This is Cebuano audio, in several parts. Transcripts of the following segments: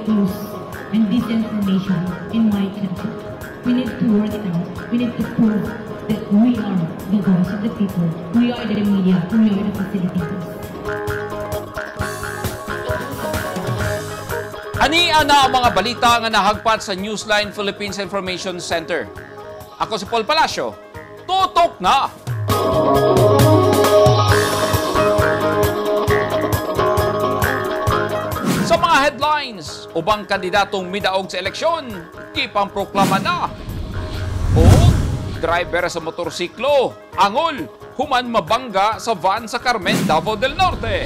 fake news and disinformation in my country. We need to work it out. We need to prove that we are the voice of the people. We are the media. We are the facilitators. Ani ana ang mga balita nga nahagpat sa Newsline Philippines Information Center. Ako si Paul Palacio. Tutok na! Sa mga headlines, ubang kandidatong midaog sa eleksyon, gipang proklama na. O driver sa motorsiklo, angol, human mabangga sa van sa Carmen, Davao del Norte.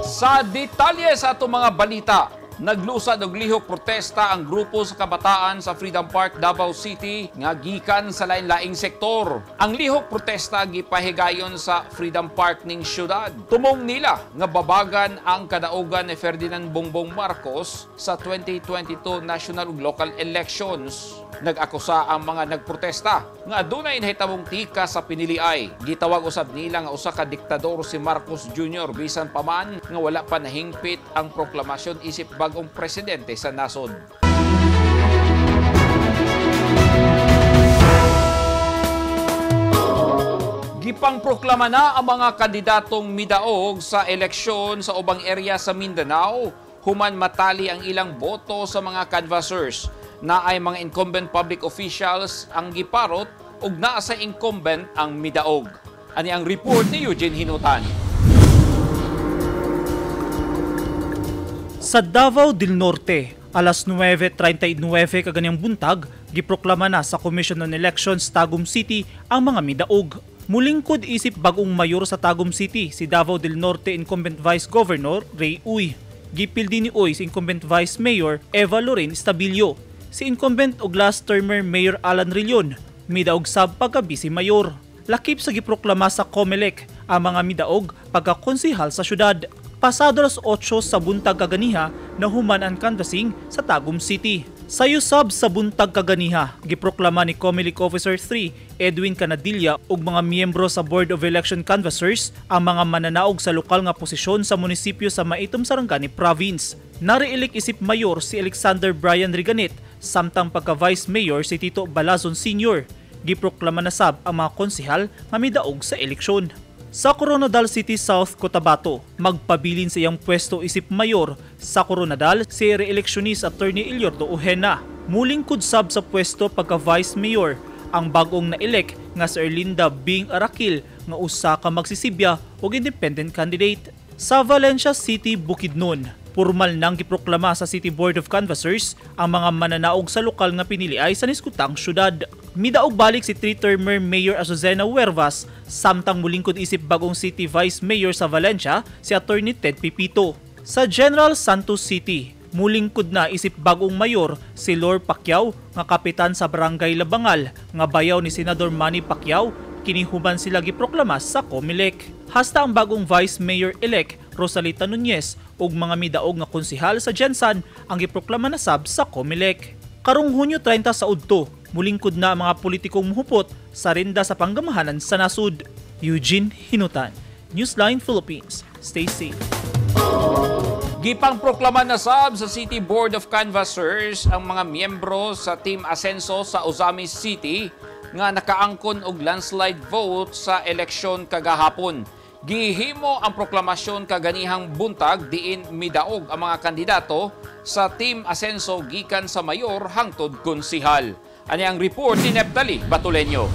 Sa detalye sa atong mga balita, naglusad og lihok protesta ang grupo sa kabataan sa Freedom Park, Davao City nga gikan sa lain-laing sektor. Ang lihok protesta gipahigayon sa Freedom Park ning syudad. Tumong nila nga babagan ang kadaugan ni Ferdinand Bongbong Marcos sa 2022 national ug local elections. Nag-akusa ang mga nagprotesta nga adunay nahitabong tika sa piniliay. Gitawag usab nila nga usa ka diktador si Marcos Jr. bisan pa man nga wala pa nahingpit ang proklamasyon isip bagong presidente sa nasod. Gipang proklama na ang mga kandidatong midaog sa eleksyon sa ubang area sa Mindanao human matali ang ilang boto sa mga canvassers. Na ay mga incumbent public officials ang giparot ug naa sa incumbent ang midaog. Ani ang report ni Eugene Hinutan. Sa Davao del Norte, alas 9:39 kaganyang buntag, giproklama na sa Commission on Elections Tagum City ang mga midaog. Mulingkod isip bagong mayor sa Tagum City, si Davao del Norte Incumbent Vice Governor Ray Uy. Gipildi ni Uy si Incumbent Vice Mayor Eva Lorraine Estabilio. Si incumbent og last termer Mayor Alan Rillon, midaog sab pagka-vice mayor. Lakip sa giproklama sa COMELEC ang mga midaog pagka-konsehal sa syudad. Pasado alas 8 sa buntag kaganiha nahuman ang canvassing sa Tagum City. Sayo sab sa buntag kaganiha, giproklama ni COMELEC Officer 3 Edwin Canadilla ug mga miyembro sa Board of Election Canvassers ang mga mananaog sa lokal nga posisyon sa munisipyo sa Maitum Sarangani Province. Nare-elect isip mayor si Alexander Brian Riganit samtang pagka-vice mayor si Tito Balazon Sr. Giproklama na sab ang mga konsehal nga midaog sa eleksyon. Sa Coronadal City, South Cotabato, magpabilin sa iyang pwesto isip mayor sa Coronadal si re-electionist Attorney Eliordo Ojena. Mulingkod sab sa pwesto pagka-vice mayor ang bagong na-elect nga si Erlinda Bing Arakil nga usa ka magsisibya og independent candidate. Sa Valencia City, Bukidnon, formal nang giproklama sa City Board of Canvassers ang mga mananaog sa lokal nga piniliay sa niskutang syudad. Midaog balik si three-termer Mayor Azucena Huervas samtang mulingkod isip bagong City Vice Mayor sa Valencia si Attorney Ted Pipito. Sa General Santos City, mulingkod na isip bagong mayor si Lor Pacquiao nga kapitan sa Barangay Labangal nga bayaw ni Senador Manny Pacquiao, kinihuman sila giproklama sa COMELEC. Hasta ang bagong Vice Mayor-elect Rosalita Nunez ug mga midaog nga konsehal sa Jensan ang giproklama na sab sa COMELEC. Karong Hunyo 30 sa udto, mulingkod na ang mga politikong muhupot sa rinda sa panggamahanan sa nasud. Eugene Hinutan, Newsline Philippines. Stay safe. Gipang proklama na sab sa City Board of Canvassers ang mga miyembro sa Team Asenso sa Ozamis City nga nakaangkon og landslide vote sa eleksyon kagahapon. Gihimo ang proklamasyon kaganihang buntag diin midaog ang mga kandidato sa Team Asenso gikan sa mayor hangtod konsihal. Ani ang report ni Neptali Batuleño.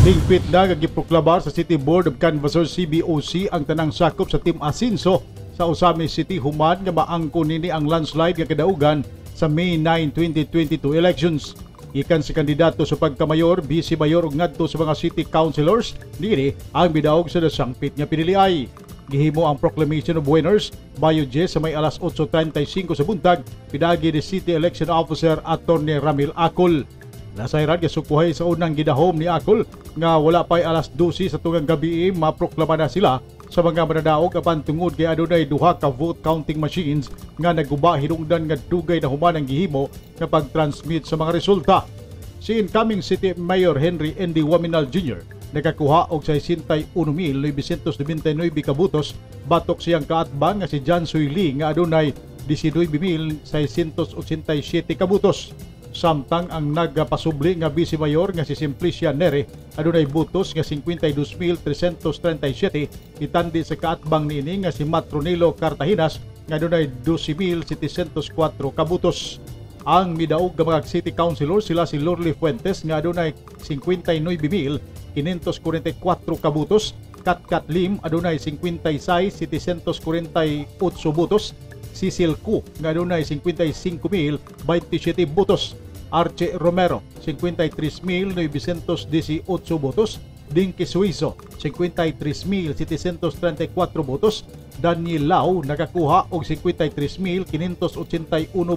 Hingpit na giproklamar sa City Board of Canvassers CBOC ang tanang sakop sa Team Asenso sa Ozamis City human nga maangkon nini ang landslide nga kadaugan sa May 9, 2022 elections. Gikan si kandidato sa pagkamayor, vice mayor ug ngadto sa mga city councilors niini ang midaog sa nasangpit nga piniliay. Gihimo ang proclamation of winners bayo sa may alas 8:35 sa buntag pidagi ni City Election Officer Attorney Ramil Acol. Nasayran gisukuhay sa unang gidahom ni Acol nga wala pa'y alas 12 sa tungang gabi maproklama na sila sa mga manadaog apan tungod kay adunay duha ka vote counting machines nga naguba hinungdan nga dugay na human ang gihimo nga pag-transmit sa mga resulta. Si incoming City Mayor Henry N. D. Waminal Jr. nakakuha og 61,999 ka botos batok siyang kaatbang nga si John Suili nga adunay 19,687 ka botos. Samtang ang nagpasubli nga vice mayor nga si Simplicia Neri adunay botos nga 52,337 itandi sa kaatbang niini nga si Matronilo Cartaginas nga adunay 12,704 ka botos. Ang midaog nga mga city councilor sila si Lorly Fuentes nga adunay 59,544 ka botos, Katkat Lim adunay 56,748 botos, Cecil Cu nga adunay 55,027 botos, Archie Romero 53,918 botos, Dinky Suizo 53,734 botos, Daniel Lau nakakuha og 53,581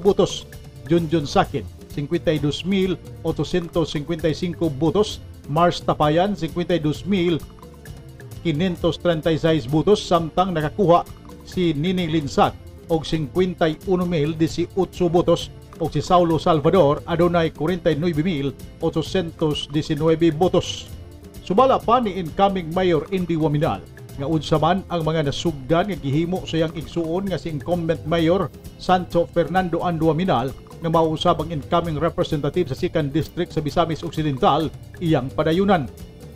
botos, Junjun Sakin 52,855 botos, Mars Tapayan 52,536 botos, samtang nakakuha si Nini Linsat og 51,018 botos og si Saulo Salvador adunay 49,819 botos. Sumala pa ni incoming Mayor Indy Waminal nga unsa man ang mga nasugdan nga gihimo sa iyang igsuon nga si incumbent Mayor Santo Fernando Anduaminal nga mausab ang incoming representative sa 2nd District sa Misamis Occidental iyang padayunan.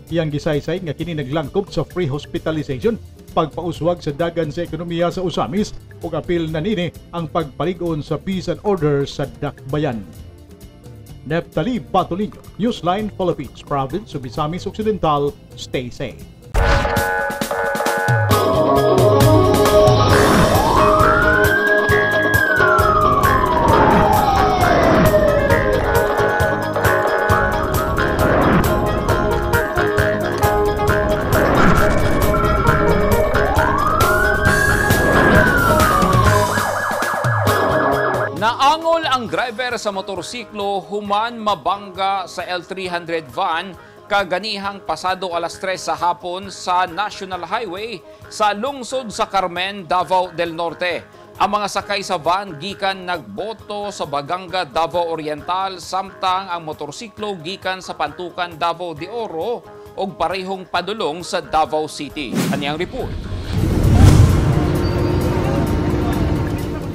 Iyang gisaysay nga kini naglangkob sa free hospitalization, pagpauswag sa dagan sa ekonomiya sa Ozamis ug apil na nini ang pagpalig-on sa peace and order sa Dakbayan. Neftali Batolino, Newsline Philippines, Province of Misamis Occidental. Stay safe. Naangol ang driver sa motorsiklo human mabangga sa L300 van kaganihang pasado alas 3 sa hapon sa National Highway sa lungsod sa Carmen, Davao del Norte. Ang mga sakay sa van gikan nagboto sa Baganga, Davao Oriental, samtang ang motorsiklo gikan sa Pantukan, Davao de Oro og parehong padulong sa Davao City. Aniyang report.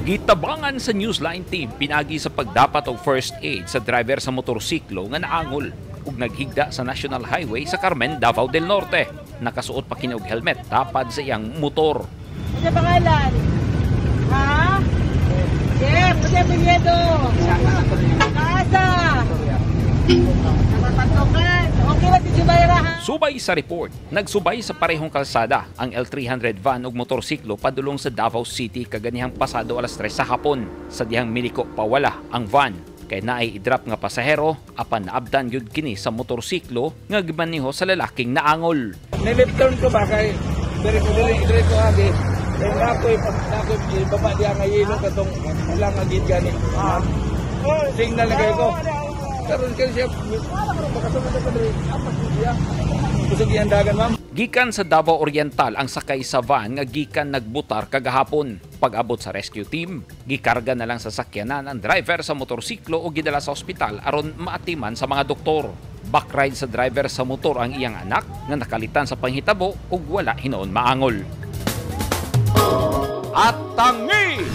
Gitabangan sa Newsline team pinagi sa pagdapat og first aid sa driver sa motorsiklo nga naangol ug naghigda sa National Highway sa Carmen, Davao del Norte. Nakasuot pa kini og helmet tapad sa iyang motor. Ano pangalan? Ha? Jeff, ano apelyido? Kaasa. Napapatokan. Okay ba si Jubaira, ha? Subay sa report, nagsubay sa parehong kalsada ang L300 van ug motorsiklo padulong sa Davao City kaganihang pasado alas 3 sa hapon. Sa dihang miliko pawala ang van kay naay idrop nga pasahero apan naabdan gyud kini sa motorsiklo nga gimaniho sa lalaking naangol. Ni-left turn ko ba kay diri ko diri ko agi. Kay nakoy baba diha nga yelo katong ilang agid gani. Signal na kay ko. Karon kay siya makasunod ko diri apas siya. Kusog iyang dagan, ma'am. Gikan sa Davao Oriental ang sakay sa van nga gikan nagbutar kagahapon. Pag-abot sa rescue team, gikarga na lang sa sakyanan ang driver sa motorsiklo o gidala sa ospital aron maatiman sa mga doktor. Backride sa driver sa motor ang iyang anak nga nakalitan sa panghitabo ug wala hinoon maangol. At tangi!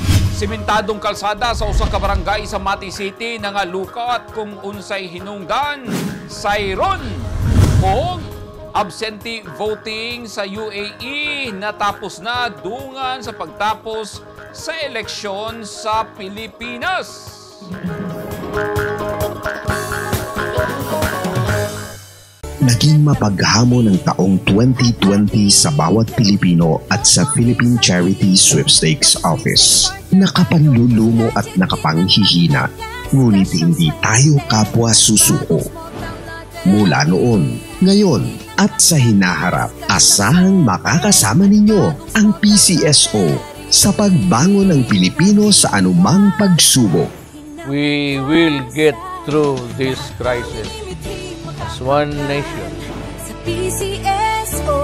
Simentadong kalsada sa usa ka barangay sa Mati City nangalukat kung unsay hinungdan, sayron o absentee voting sa UAE natapos na dungan sa pagtapos sa eleksyon sa Pilipinas. Naging mapaghamon ang taong 2020 sa bawat Pilipino at sa Philippine Charity Sweepstakes Office. Nakapanlulumo at nakapanghihina, ngunit hindi tayo kapwa susuko. Mula noon, ngayon at sa hinaharap, asahang makakasama ninyo ang PCSO sa pagbangon ng Pilipino sa anumang pagsubok. We will get through this crisis as one nation. Sa PCSO.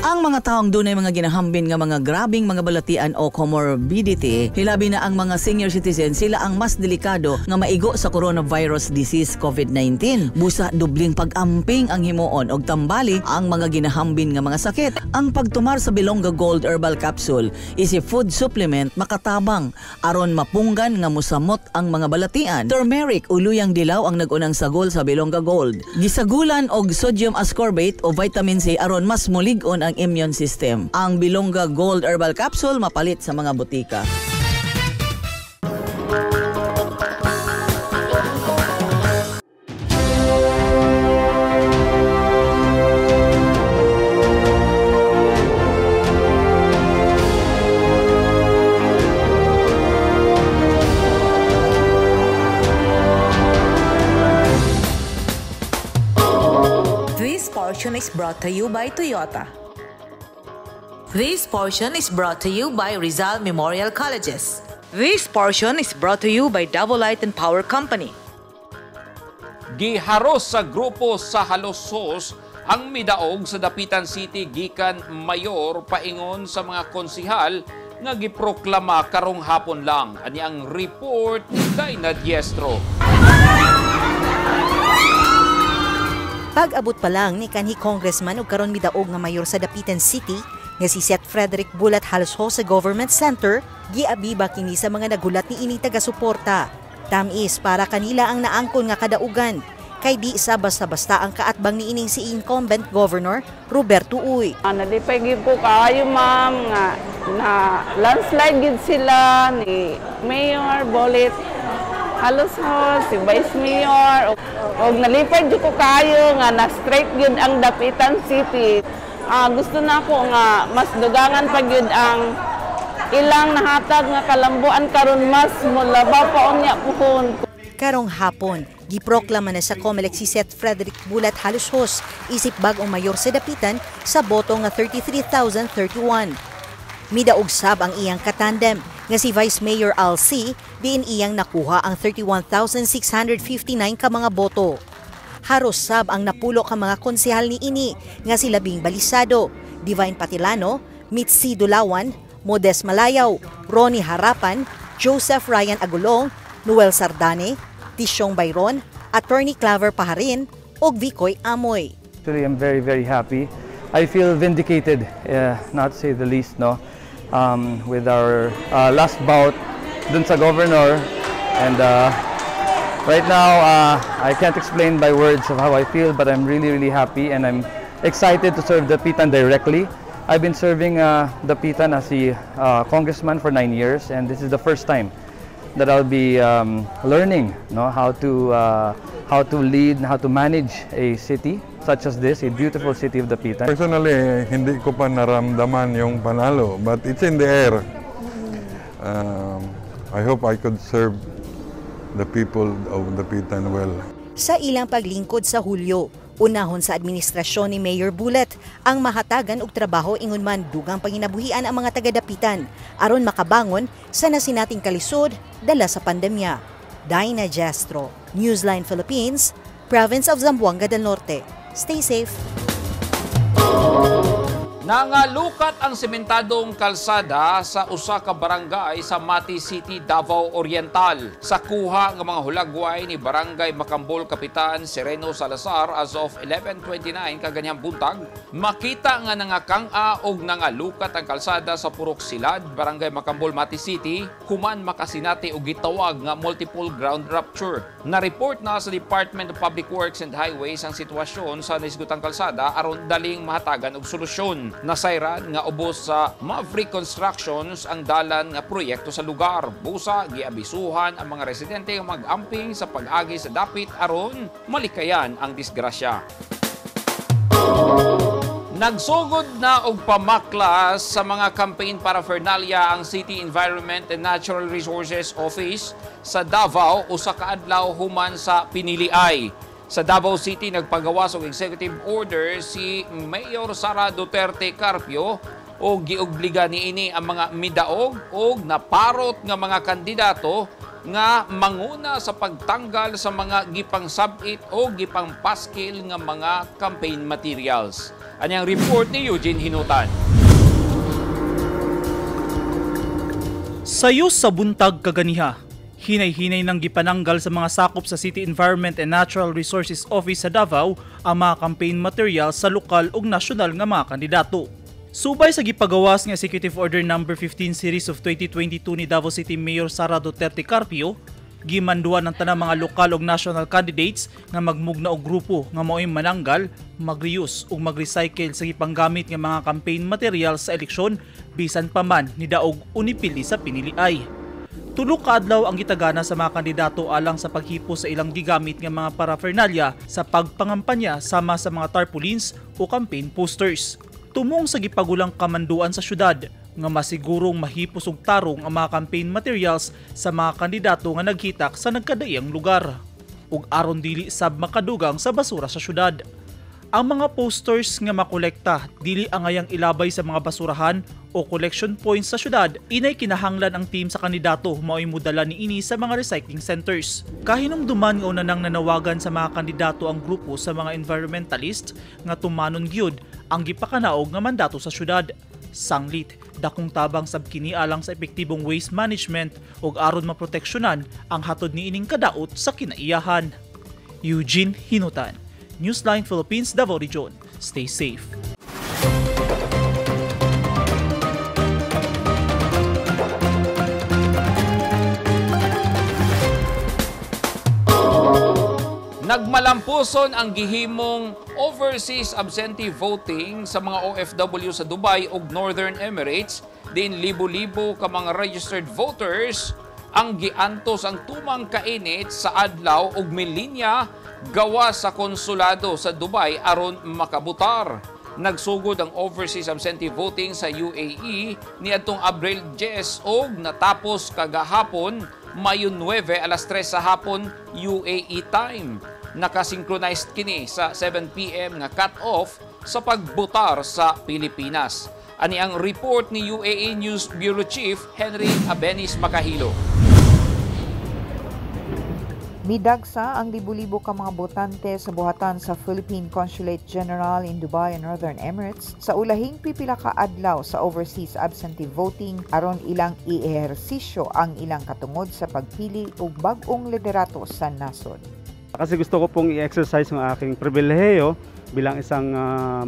Ang mga taong dunay mga ginahambin nga mga grabing mga balatian o comorbidity, hilabi na ang mga senior citizen, sila ang mas delikado nga maigo sa coronavirus disease COVID-19. Busa dubling pag-amping ang himuon og tambali ang mga ginahambin nga mga sakit. Ang pagtumar sa Bilongga Gold Herbal Capsule is a food supplement makatabang aron mapunggan nga musamot ang mga balatian. Turmeric o luyang dilaw ang nag-unang sagol sa Bilongga Gold. Gisagulan og sodium ascorbate o vitamin C aron mas mulig-on ang immune system. Ang Bilongga Gold Herbal Capsule mapalit sa mga butika. This portion is brought to you by Toyota. This portion is brought to you by Rizal Memorial Colleges. This portion is brought to you by Davao Light and Power Company. Giharos sa grupo sa Halosos ang midaog sa Dapitan City gikan mayor paingon sa mga konsihal nga giproklama karong hapon lang. Ani ang report ni Daina Diestro. Pag-abot pa lang ni kanhi congressman og karon midaog nga mayor sa Dapitan City nga si Seth Frederick Bulat Jalosjos sa Government Center, giabiba kini sa mga nagulat ni ining taga-suporta. Tamis para kanila ang naangkon nga kadaugan, kay di sa basta-basta ang kaatbang ni ining si incumbent governor Roberto Uy. Nalipay gyud ko kaayo ma'am nga na landslide gyud sila ni Mayor Bolit Jalosjos, si Vice Mayor. Og nalipay gyud ko kaayo nga na straight gyud ang Dapitan City. Gusto na ako nga mas dugangan pa gyud ang ilang nahatag nga kalambuan karon mas molaba pa unya puhon. Karong hapon, giproklama na sa COMELEC si Seth Frederick Bulat Jalosjos isip bag-ong mayor sa Dapitan sa boto nga 33,031. Midaog sab ang iyang katandem nga si Vice Mayor Al C, diin iyang nakuha ang 31,659 ka mga boto. Haros sab ang napulo ka mga konsehal ni ini nga si Labing Balisado, Divine Patilano, Mitzi Dulawan, Modes Malayaw, Ronnie Harapan, Joseph Ryan Agulong, Noel Sardane, Tisyong Bayron, Attorney Claver Paharin, ug Vicoy Amoy. Actually, I'm very, very happy. I feel vindicated, not to say the least, no? With our last bout dun sa governor, and right now, I can't explain by words of how I feel, but I'm really, really happy and I'm excited to serve Dapitan directly. I've been serving Dapitan as a congressman for 9 years, and this is the first time that I'll be learning, no, how to lead and how to manage a city such as this, a beautiful city of Dapitan. Personally, hindi ko pa naramdaman yung panalo, but it's in the air. I hope I could serve the people of Dapitan well. Sa ilang paglingkod sa Hulyo, unahon sa administrasyon ni Mayor Bulat ang mahatagan og trabaho ingon man dugang panginabuhian ang mga taga-Dapitan aron makabangon sa nasinating kalisod dala sa pandemya. Dinah Jestro, Newsline Philippines, Province of Zamboanga del Norte. Stay safe. Nangalukat ang sementadong kalsada sa usa ka barangay sa Mati City, Davao Oriental. Sa kuha nga mga hulagway ni Barangay Makambol Kapitan Sereno Salazar as of 11:29 kaganyang buntag, makita nga nangakang-a og nangalukat ang kalsada sa Purok Silad, Barangay Makambol, Mati City, human makasinati og gitawag nga multiple ground rupture. Na-report na sa Department of Public Works and Highways ang sitwasyon sa naisgutang kalsada aron daling mahatagan og solusyon. Nasayran nga ubos sa Maverick Constructions ang dalan nga proyekto sa lugar. Busa giabisuhan ang mga residente nga mag-amping sa pag-agi sa dapit aron malikayan ang disgrasya. Nagsugod na og pamaklas sa mga campaign paraphernalia ang City Environment and Natural Resources Office sa Davao usa ka adlaw human sa piniliay. Sa Davao City, nagpagawas og executive order si Mayor Sara Duterte Carpio o giobliga niini ang mga midaog o naparot nga mga kandidato nga manguna sa pagtanggal sa mga gipangsabit o gipangpaskil nga mga campaign materials. Anyang report ni Eugene Hinutan. Sayo sa buntag kaganiha, hinay-hinay nang gipananggal sa mga sakop sa City Environment and Natural Resources Office sa Davao ang mga campaign material sa lokal ug nasyonal nga mga kandidato. Subay sa gipagawas nga Executive Order No. 15 Series of 2022 ni Davao City Mayor Sara Duterte Carpio, gimanduan ang tanang mga lokal ug national candidates nga magmugna og grupo nga mao'y mananggal, mag-reuse ug mag-recycle sa gipanggamit nga mga campaign material sa eleksyon bisan pa man ni daog o nipili sa piniliay. Tulo ka adlaw ang gitagana sa mga kandidato alang sa paghipo sa ilang gigamit nga mga paraphernalia sa pagpangampanya sama sa mga tarpaulins o campaign posters. Tumong sa gipagulang kamanduan sa syudad nga masigurong mahipos og tarong ang mga campaign materials sa mga kandidato nga naghitak sa nagkadaiyang lugar ug aron dili sab makadugang sa basura sa syudad. Ang mga posters nga makolekta dili angayang ilabay sa mga basurahan o collection points sa syudad, inay kinahanglan ang team sa kandidato mao'y modala niini sa mga recycling centers. Kahinumduman nga una nang nanawagan sa mga kandidato ang grupo sa mga environmentalist nga tumanon gyud ang gipakanaog nga mandato sa syudad. Sanglit, dakong tabang sab kini alang sa epektibong waste management ug aron maproteksyonan ang hatod niining kadaot sa kinaiyahan. Eugene Hinutan, Newsline Philippines, Davao Region. Stay safe. Nagmalampuson ang gihimong overseas absentee voting sa mga OFW sa Dubai ug Northern Emirates, din libo-libo ka mga registered voters ang giantos ang tumang kainit sa adlaw ug milinya gawa sa konsulado sa Dubai aron makabutar. Nagsugod ang overseas absentee voting sa UAE niadtong Abril 10 ug natapos kagahapon Mayo 9 alas 3 sa hapon UAE time. Nakasynchronized kini sa 7 p.m. nga cut-off sa pagbutar sa Pilipinas. Ani ang report ni UAE News Bureau Chief Henry Abenis Makahilo. Midagsa ang libo-libo ka mga botante sa buhatan sa Philippine Consulate General in Dubai and Northern Emirates sa ulahing pipila ka adlaw sa overseas absentee voting aron ilang iehersisyo ang ilang katungod sa pagpili og bag-ong liderato sa nasod. Kasi gusto ko pong i-exercise ang aking pribilehiyo bilang isang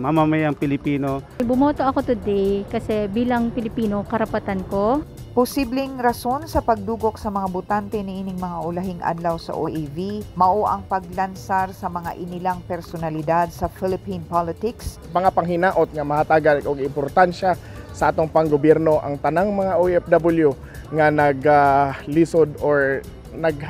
mamamayang Pilipino. Bumoto ako today kasi bilang Pilipino, karapatan ko. Posibleng rason sa pagdugok sa mga botante niining mga ulahing adlaw sa OAV, mao ang paglansar sa mga inilang personalidad sa Philippine politics. Mga panghinaot nga mahatagan og importansya sa atong panggobyerno ang tanang mga OFW nga naglisod or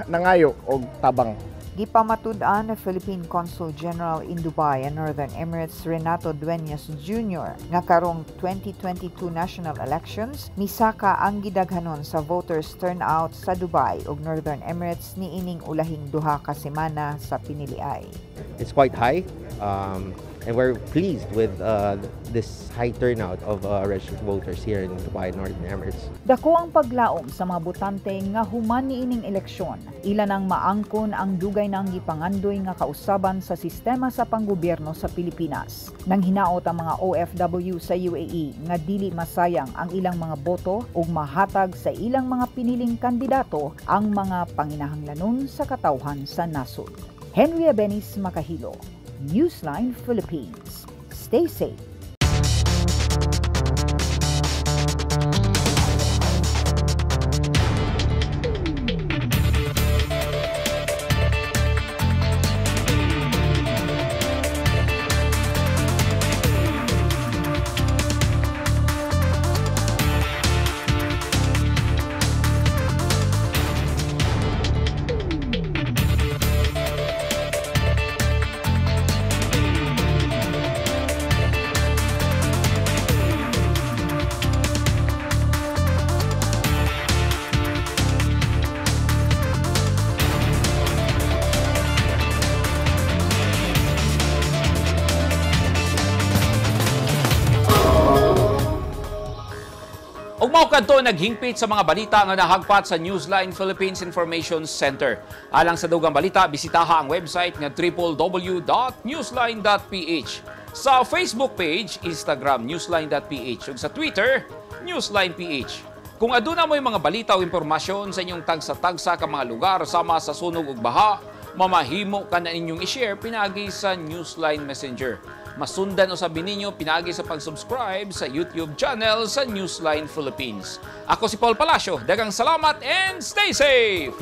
nangayo og tabang. Gipamatud-an ni Philippine Consul General in Dubai and Northern Emirates Renato Dueñas Jr. nga karong 2022 national elections misaka ang gidaghanon sa voters turnout sa Dubai ug Northern Emirates niining ulahing duha ka semana sa piniliay. It's quite high and we're pleased with this high turnout of registered voters here in Dubai and Northern Emirates. Dako ang paglaom sa mga botante nga human niining eleksyon. Ilan ang maangkon ang dugay nang gipangandoy nga kausaban sa sistema sa panggobyerno sa Pilipinas. Nang hinaot ang mga OFW sa UAE nga dili masayang ang ilang mga boto ug mahatag sa ilang mga piniling kandidato ang mga panginahanglanon sa katawhan sa nasod. Henry Abenis Makahilo, Newsline Philippines. Stay safe. Ug mao kadto naghingpit sa mga balita nga nahagpat sa Newsline Philippines Information Center. Alang sa dugang balita, bisitaha ang website nga www.newsline.ph. Sa Facebook page, Instagram, newsline.ph ug sa Twitter, newsline.ph. Kung aduna mo'y mga balita o impormasyon sa inyong tagsa-tagsa ka mga lugar sama sa sunog ug baha, mamahimo ka na inyong i-share pinaagi sa Newsline Messenger. Masundan usab ninyo pinaagi sa pag-subscribe sa YouTube channel sa Newsline Philippines. Ako si Paul Palacio. Daghang salamat and stay safe!